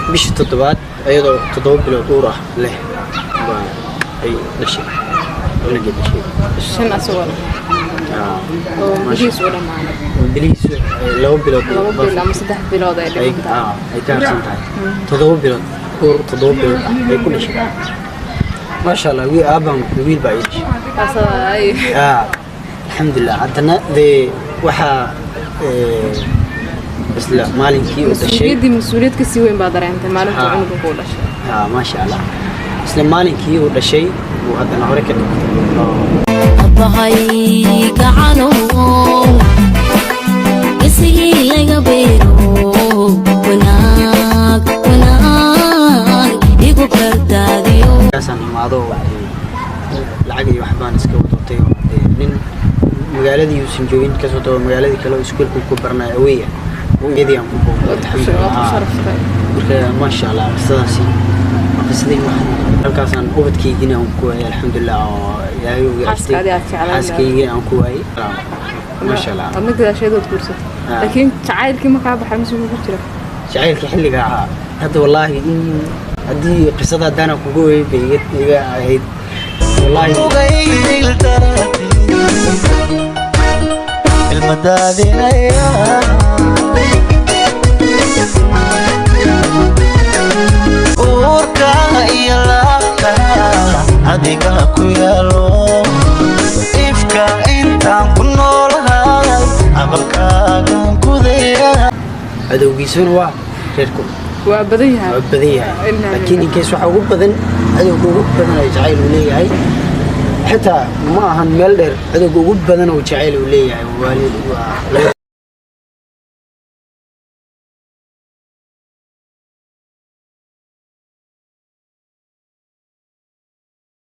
Bishii toddobaad, iyadoo 7 bilood uur ah leh baa ay dhashay, cunugii dhashay. Shan asagoo leh oo bilihiis u dhammaaday. Bilihiisu 2 bilood. 2 bil ama 3 bilood ay dhiman tahay. Ay ka harsan tahay. 7 bilood, uur 7 bilood ah ay ku dhashay, maasha Allah. Wiil aabaan, wiil baa ii dhashay. Alxamdulilah. Haddana dee waxaa isla maalinkii uu dhashay Mas-uuliyaddii, mas-uuliyad kasii weyn baa dareentay maalintuu cunuga kuu dhashay. Maasha Allah, isla maalinkii uu dhashay buu haddana hore ka dhigtay. Abahay gacanow, isigii laga beero, wanaag wanaag igu bardaadiyo. Markaasaan imaado, lacag iyo waxbaan iska wadotay oo dee nin magaaladii uusan joogin kasoo tago, magaaladii kale oo iskuulka ku baranayo awey ah iyadii aan ku booqday. Alxamdulilah. Marka maasha Allah, qisadaasi waa qisadii waxaan halkaasaan ubadkaygina aan ku waayay, alxamdulilah, oo Ilaahay uga Xaaskaadii aad jeclayd. Xaaskaygii aan ku waayay, maasha Allah. Adna gadaasheedood guursatay. Laakiin jacaylkii ma kaa baxay mise kugu jira? Jacaylka xilliga ahaa hadda, wallaahi, in haddii qisada haddaana kugu waayay bay iga ahayd, wallaahi. Ilmadaadinaya. Uurka iyo laabta adiga ku yaalo, ifka intaan ku noolahay aqalkaagan gudaya. Cadowgiisuna waa reerku. Waa badan yahay. Waa badan yahay. Inna laakiin inkeys waxa ugu badan, cadowga ugu badan oo jacayl uu leeyahay, xitaa ma ahan meel dheer, cadowga ugu badan oo jacayl uu leeyahay waa labada.